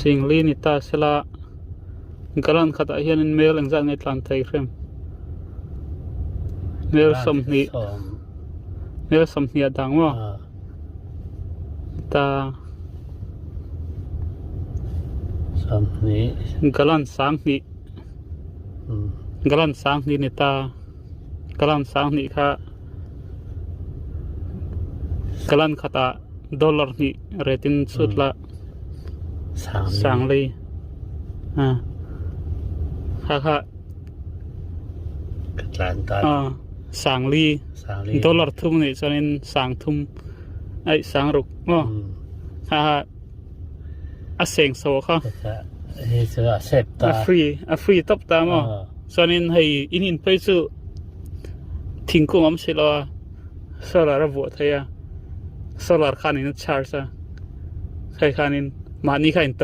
Singli ni ta sela gallon khatah hianin mel engzat nge tlan thei hrem mel 20 mel 20 a dang maw ta gallon 20 gallon 20 ni ta gallon 20 kha gallon khatah dollar hnih ret in chut la sanglei kha kha sangli dollar thum nih chuan in sang thum aih sang ruk maw kha kha a seng so kha a free a free top ta maw chuan in hei in in phei chu thingkung awm si lo a solar a vuah thei a solar khan in a charge a hei khanin mahni kha in to.